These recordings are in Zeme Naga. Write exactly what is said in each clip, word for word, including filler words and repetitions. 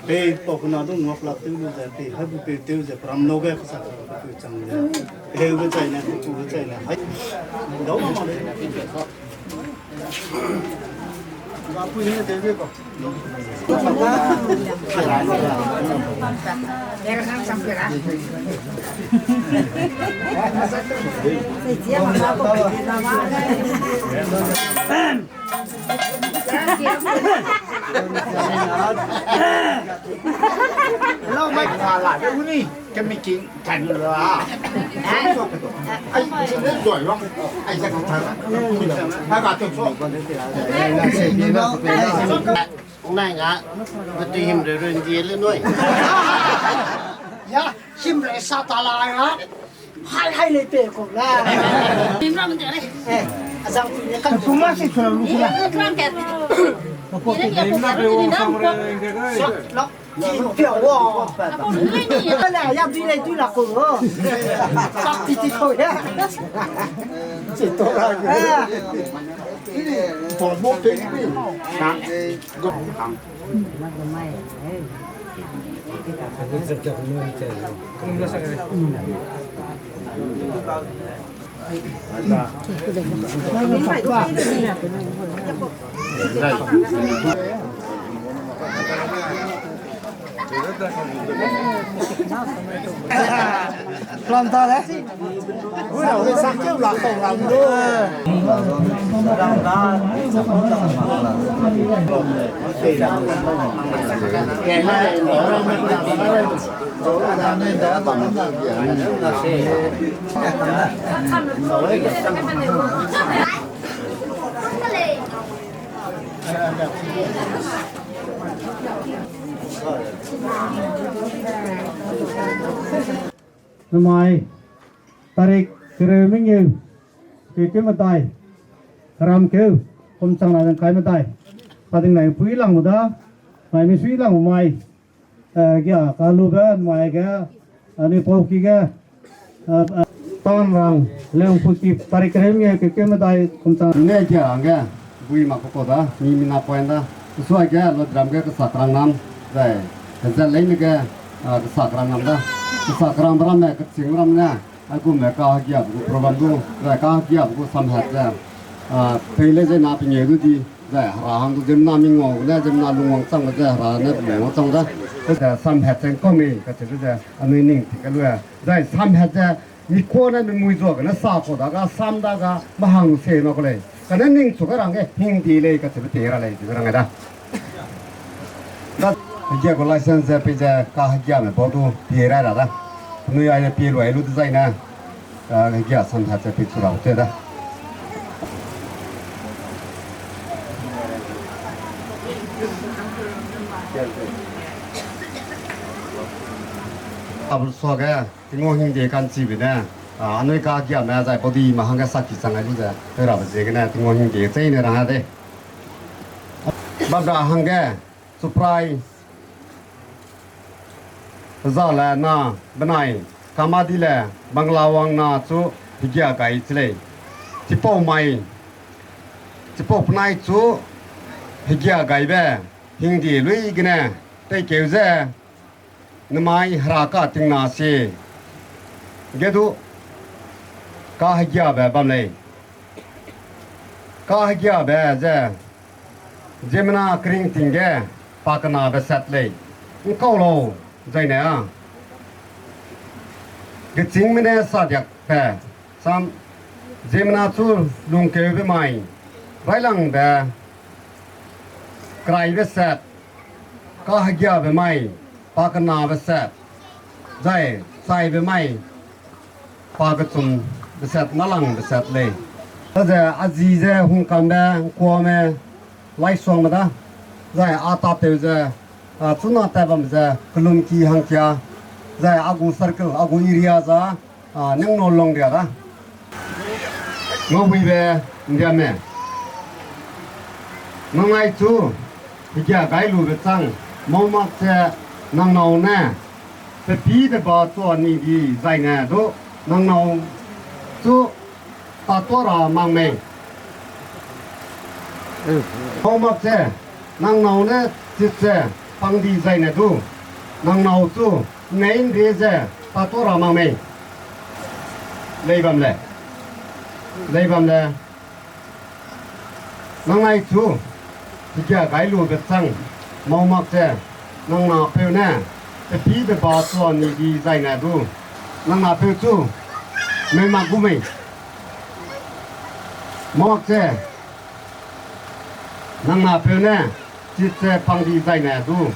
Pei pau kuna du ngok lak tew lu ze, pei haibu peu tew ze, pram lo ge kesa ka peu chang ze. Peu ge chai ne, peu ge chai ne. Hai. Dau ma le. Ba pu ni de de ko. Hello, mai ka la de uni, kemi king kan la. Ai, sini doi long, ai, sa ka ta. Ai, ka tu so. Nai nga, betu himreu run di le noi. Ya, himreu sa ta la ya. Hai, hai le pe ko la. Himreu mun de le. Eh, azang tu ne kan. Puma si chuna lu la. Eh, kran ke. Puma pe wo samre de. Sok, lok. Di pia wo. Apa lu ni? Ala, ya di le di la ko. Pak ti ti ko ya. Si to la. Eh. Pau mo pe ni. Plan ta le. Namai, tarik kereu mengeu, keu keu medai, ram keu, kum chang na dang kai medai. Pa ding nai pui lang da, mai mi sui lang mai. Eh, gia ka lu be mai ge, ani pau ki ge, eh, eh, tan rang, leung pui ki tarik kereu mengeu keu keu medai kum chang. Ne gia ge, bui ma ko ko da, mi mi na point da. Sua ge, lo dram ge, kesa krang nam, zai, zai lei ne ge, ah, kesa krang nam da. Kesa krang bram ne, keching bram ne. Aigum le kahegiabe gu program du, zai kahegiabe gu samhat ze, ah, pei le ze na pengeu du di, zai hera hang du ziemmena mingau ne, ziemmena lungwang changbe ze, hera ne lungwang chang ze, ze samhat ze ngkau mei kacheube ze, anui ning ti ka lu e. Zai samhat ze, mi kua ne mi mui zua gene sa kau da ga, sam da ga, mahang lu se na kau lei. Kane ning chu ga rang ge, hing di lei kacheube te ra lei, di rang da. Da, hegia gu license ze pei ze kahegiame bau du pie rai ra da. Penui aine pie luai lu dezai ne, ah, hegia samhat ze pei chu ra te da. Abul so ge, Tingwang hingde ka'nchibe ne, ah, anui kahegiame zai body ma hangge saki chang ai lu ze, tew rabe ziegene Tingwang hingde cheine rang a de. Bam ra hangge, Suprai, Zale na, benai, Kamadi le, Bangla wang na chu, hegia gai chi lei. Chipau mai, chipau penai chu, hegia gaibe, hingde lui gene, teikeu ze, namai hera katingna se, ge du, kahegiabe bam lei. Kahegiabe ze, ziemmena kering ting ge, pakenabe sat lei. Ngkau lau, zaine a. Gechîngme ne sadiakbe, sam, ziemmena chu lungkeube mai, railangbe, keraibe sat, kahegiabe mai, pakenabe sat, zai chaibe mai, pakechumbe sat, nalangbe sat lei. Ze azi ze hungkambe, ngkuame, laisuangme da, zai a tatew ze, a, chuna tat bam ze, kelumki hangkia, zai a gu circle, a gu area za, a, ningno long ria da. Ngabuibe Indiame. Nangnai chu, hegia gai lube chang, mau mak ze nangnau ne, pepî de ba chua ni di zaine du, nangnau chu, tatua ra mak mei. Mau mak ze, nangnau ne, Chit ze pang di zaine du, nang nâu chu nnei ’nrie ze pa tuâ ra mak mei. Lei bam le, lei bam le, nang nai chu, hegia gai lu bechâng, mau mak ze, nang napeu ne, pepî deba chua ni di zaine du, nang napeu chu, mei mak gu mei. Mau mak ze, nang napeu ne, chit ze pang di zaine du,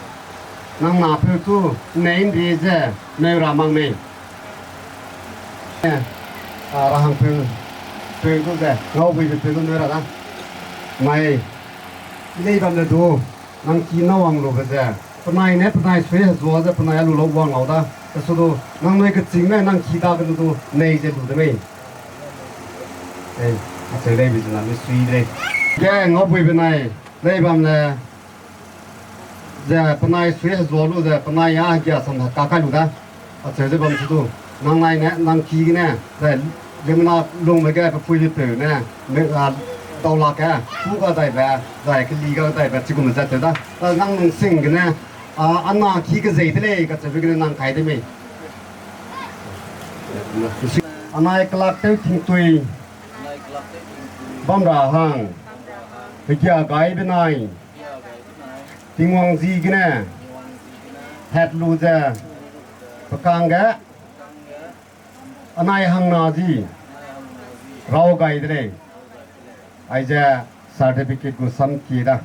nang napeu chu nnei ’nrie ze neu ra mak mei. Eh, a, rahangpeu, peu du ze, ngaubuibe peu du neu ra da. Mai, lei bam le du, nang ki nâu wang lube ze, penai ne penai sui hezua ze penai a lu lau wang lau da. Pesu du, nangnui kechîngme nang ki dagene du nei ze lu de mei. Ei, acheu leibe ze na mi sui de lei. Ge ngaubuibe nai, lei bam le, ze penai sui hezua lu ze penai a hegia sam heka kai lu da. Acheu ze bam se du, nang nai ne, nang ki gene, ze, ziemmena lungbe ge pepuibepeu ne, me, a, daulak ge, kû ga daibe, zai keli ga daibe, chigum ze tew da. Nang lungsing gene, a, ana ki kezei de lei, kacheube gene nang kai de mei. Anai kelak tew tingtui bam ra hang, hegia gai benai, Tingwang zi gene, het lu ze, pe kangge, anai hangna zi, raw gai de lei. Aize certificate gu sam kie da.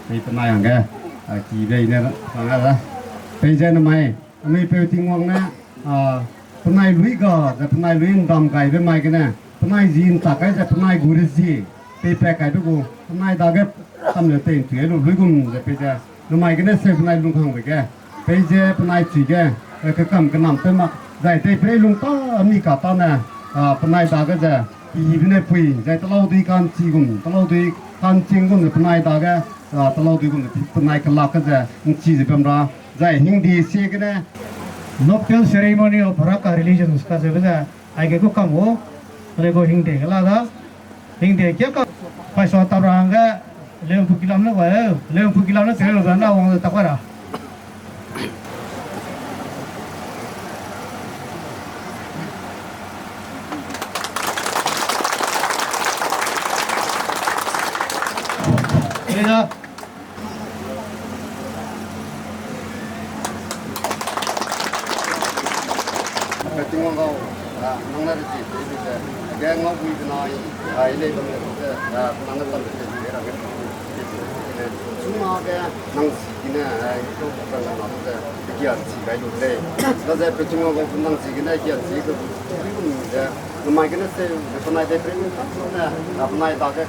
Pei penai hangge, a, ki bei ne rang a da. Peize namai, anui peu Tingwang ne, a, penai lui ga ze penai lui ’ndam gaibe mai gene, penai zi ’ntak kai ze penai gu rezie, peipat kaibe gu, penai dage kam le tei ’ntui lu luigum ze peize, namai gene seu penai lung hangbe ge, peize penai chige, e, kekam kenam tew mak, zai teiperei lung ta mi ka tâne, a, penai dage ze, ibe ne pui, zai telau dui ka'nchi gum, telau dui ka'nching gum ze penai dage, a, telau dui gum ze penai kelak ge ze, ’nchi ze bam ra, zai hingde sie gene, nuptial ceremony of Raka religions kacheube ze, aige gu kam gu, le gu hingde ge la da, hingde kia ka, paisua tap ra hangge, leumpu kilam ne gu, leumpu kilam ne tere lu ze na wang ze tap kai ra. Eda. Tingwang gau, a, nang ne rezie teibe ze, ge ngaubuibe nai, a, i lei bam le ze, a, nang ne bam le ze, i ra ge, chunage nang zi gene, a, i kau bam le na ze, gia chi gai lu lei. Daze pe Tingwang gau nang zi gene gia chi ge, i ze, namai gene se, penai de pe ne, a, penai dage.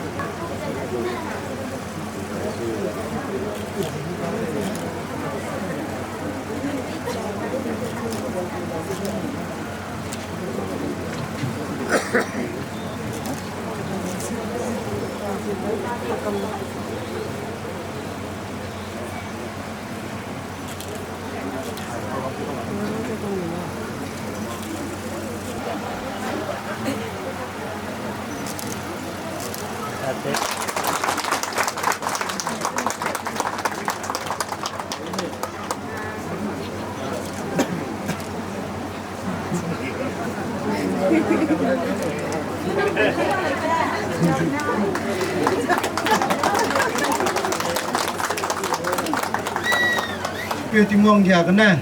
Pe Tingwang gia gene,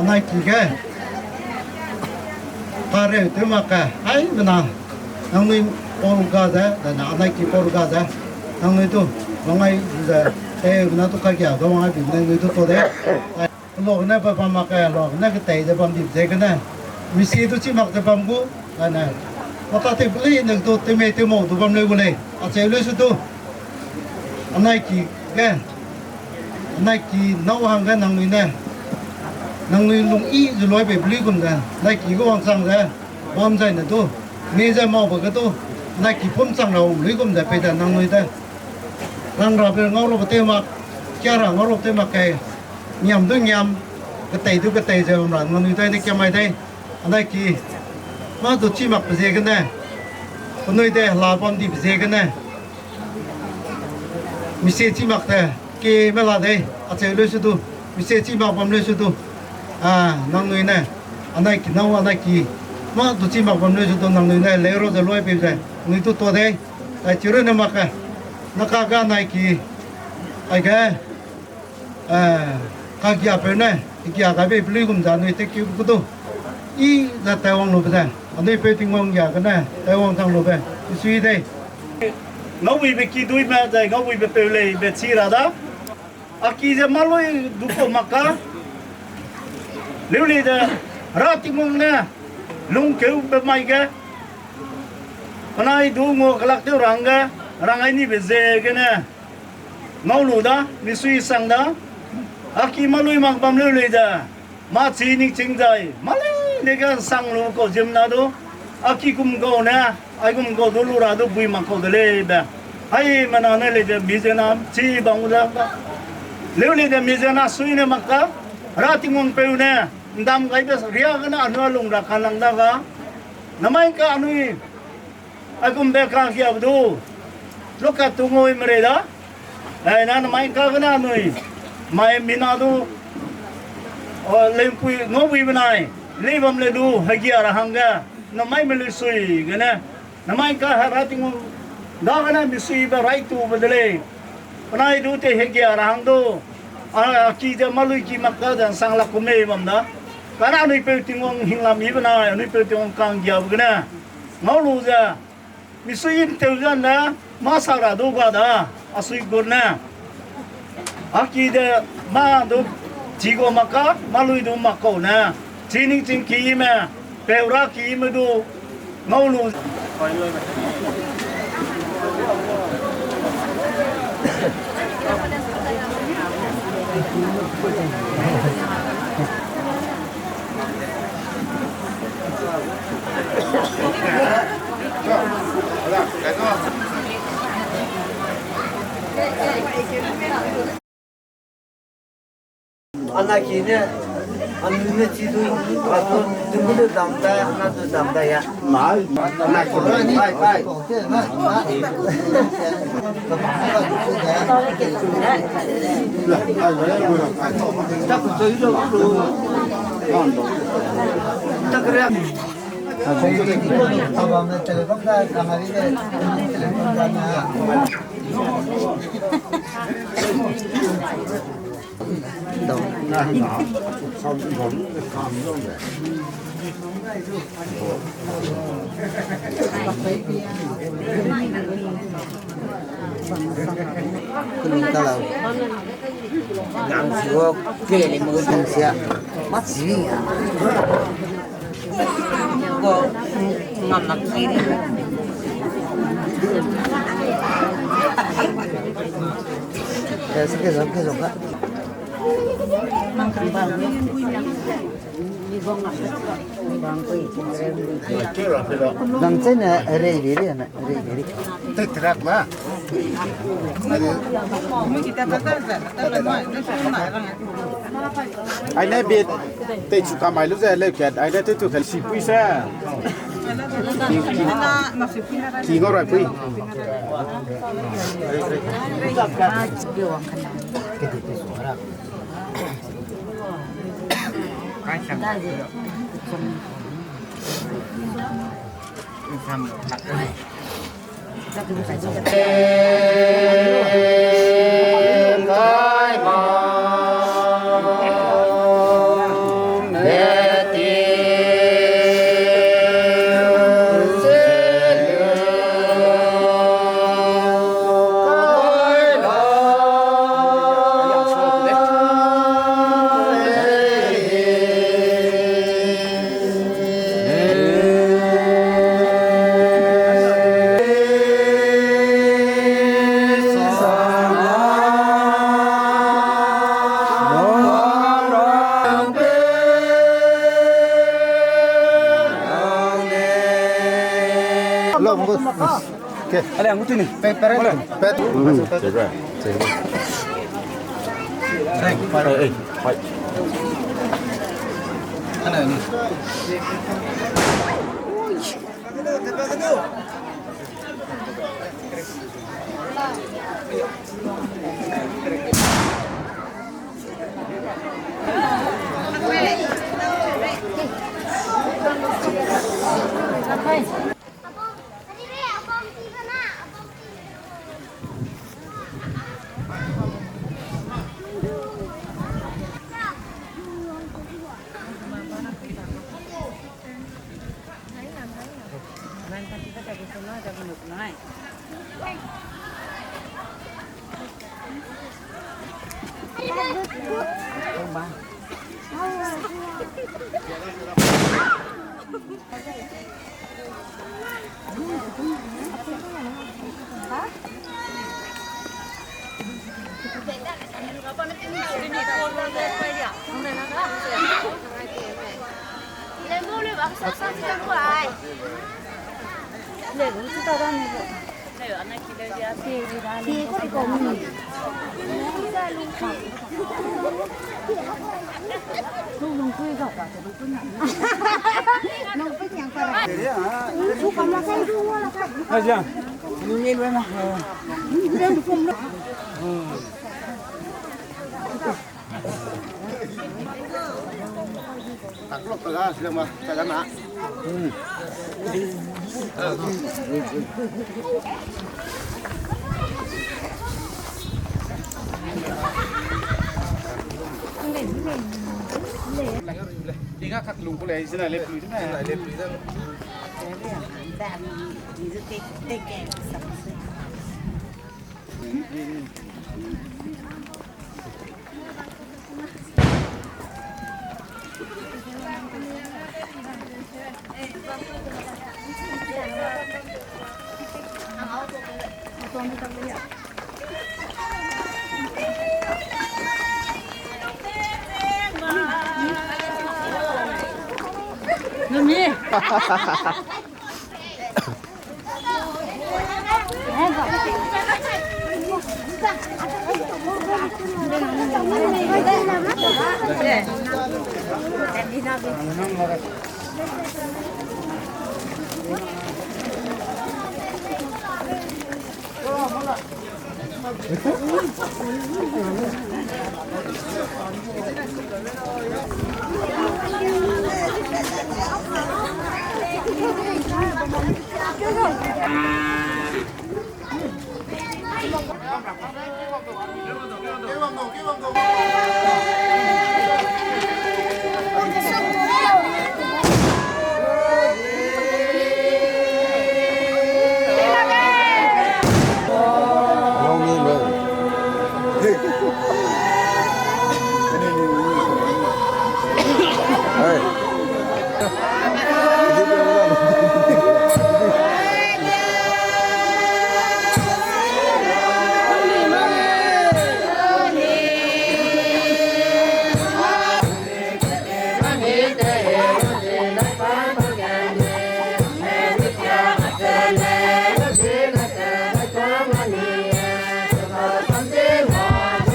anai ki ge, kareu tew mak ge, haimena, nangnui pau ga ze, dane anai ki pau ga ze, nangnui tu, wangai ze, tewmena tu kagia ga wangai bi, nangnui tu to de. Lua gene pe bam mak ge, lua gene ketei ze bam di ze gene, misi tu chi mak ze bam gu, dane, mata tew pelei ne tu, tew mei tew mau tu bam leu gu lei, acheu leu su tu. Anai ki ge, anai ki nâu hangge nangnui ne, nangnui lung yi ze luai bei pelui gum ze, anai ki ge wangchang ze, Bam zai ne du, mi zai maube ge du, nai ki pum chang ra wang lui gum ze pei de nangnui de. Rang rabe ngau rabe tew mak, kia ra ngau rabe tew mak kai, ngiam du ngiam, ketei du ketei ze bam ra nangnui dai ne kia mai dai. Anai ki, mâ du chi makbe ziegene, penui de hela bam dibe ziegene, mi sie chi mak te, ki me la dei, acheu leu su du, mi sie chi mak bam leu su du, a, nangnui ne, anai ki nau, anai ki, mâ du chi mak bam leu su du, nangnui ne, leu ro ze luai pei ze, nui du to dei, ai chi ru ne mak e, na ka ga anai ki, aige, eh, kagiapeu ne, gia gaibe pelui gum ze anui tekeu ku du, i ze taiwang lube ze, anui peu Tingwang gia gene, taiwang chang lube, i sui dei. Ngaubuibe kiduîme zai ngaubuibe peu leibe chi ra da. A ki ze mâlui du kau mak ka. Leu lei de, Hera Tingwang ne, lungkeube mai ge, penai du ngua kelak tew ra hangge, rang ai nibe ziegene, ngau lu da, misui sang da, a ki mâlui mak bam leu lei de, mâ chi ning ching zai, mâ leine ge nsang lu kau ziemmena du, a ki gum kau ne, aigum kau du lu ra du bui mak kau de lei be. Haimena ne lei de mi zena chi bam gu da. Leu lei de mi zena sui ne mak ka, Hera Tingwang peu ne, ndam gaibe ria gene anui a lung ra kanlang da ga. Namai ka anui, aigumbe kagiabe du, luka tu ngui merei da. Ai na namai ka gene anui, mai mina du, o, lempui ngaubui benai, lei bam le du, hegia ra hangge, namai me lui sui gene, namai ka Hera Tingwang, dagene misuibe raitube de lei. Penai du te hegia ra hang du, a, a ki ze mâlui ki mak ka ze nsang lak ku mei bam da. Kane anui peu Tingwang hinglam mi benai, anui peu Tingwang kanggiabe gene, ngau lu ze, misui nteu zene, mâ sa ra du ga da, a sui gur ne. A ki de mâ du chi gua mak ka, mâlui du mak kau ne. Chi ning ching kime, peu ra kime du, ngau lu. Ana ki ne, anu ne chi du, a du, du mu du dam da, na du dam da ya. Mai, mai, mai, mai. Dang chene rei rei rei na, rei rei rei. Te trak ma. Aine bit te chu kamai lu ze leu kat, aine te tu kan si pui se. Ki ngau rai pui. Ke. Ale, angu tini. Pet, pet. Pet.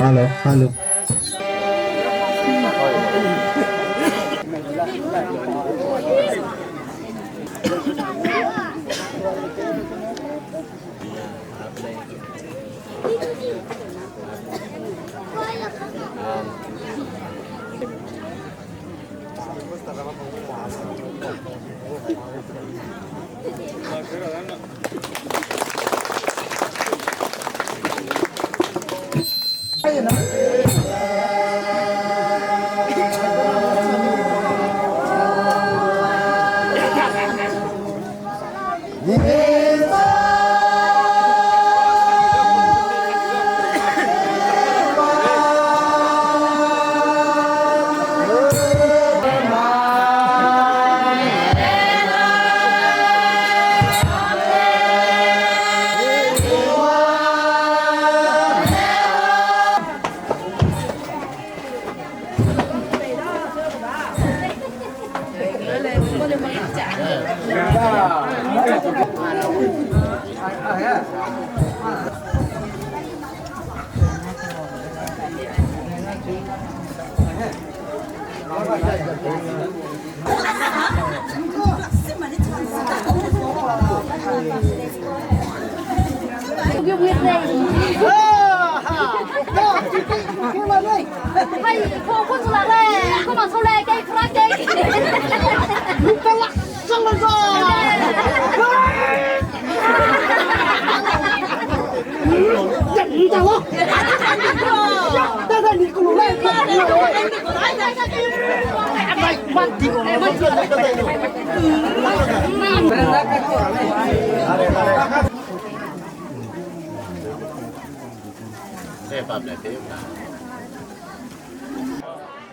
Hello, hello.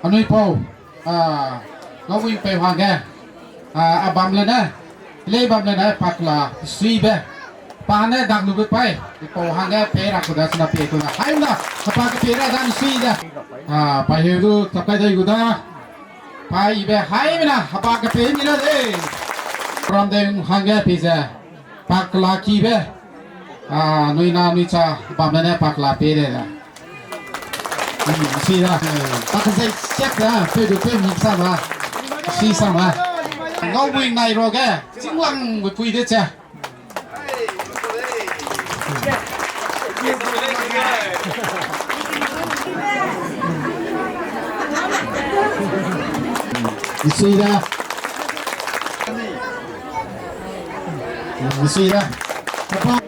Anui pau, a, ngau wing pei hangge, a, a bam le ne, lei bam le ne, pakla, suibe, pa ne dak lube pai, pau hangge pei ra ku da sina pei ku da. Hai na, pa ke pei ra dan sui da. A, pa heu du, takai dai gu da. Pa ibe hai mina, pa ke pei mina de. Ram de hangge pei ze. Pakla kibe, a, nui na nui cha bam ne pakla pei de da. Hmm, si da. Pak zei siak da, pei du pei mi sa ma. Si sa ma. Ngau bui nai ro ge, chingwang bui pui de cha. Si da. Si da.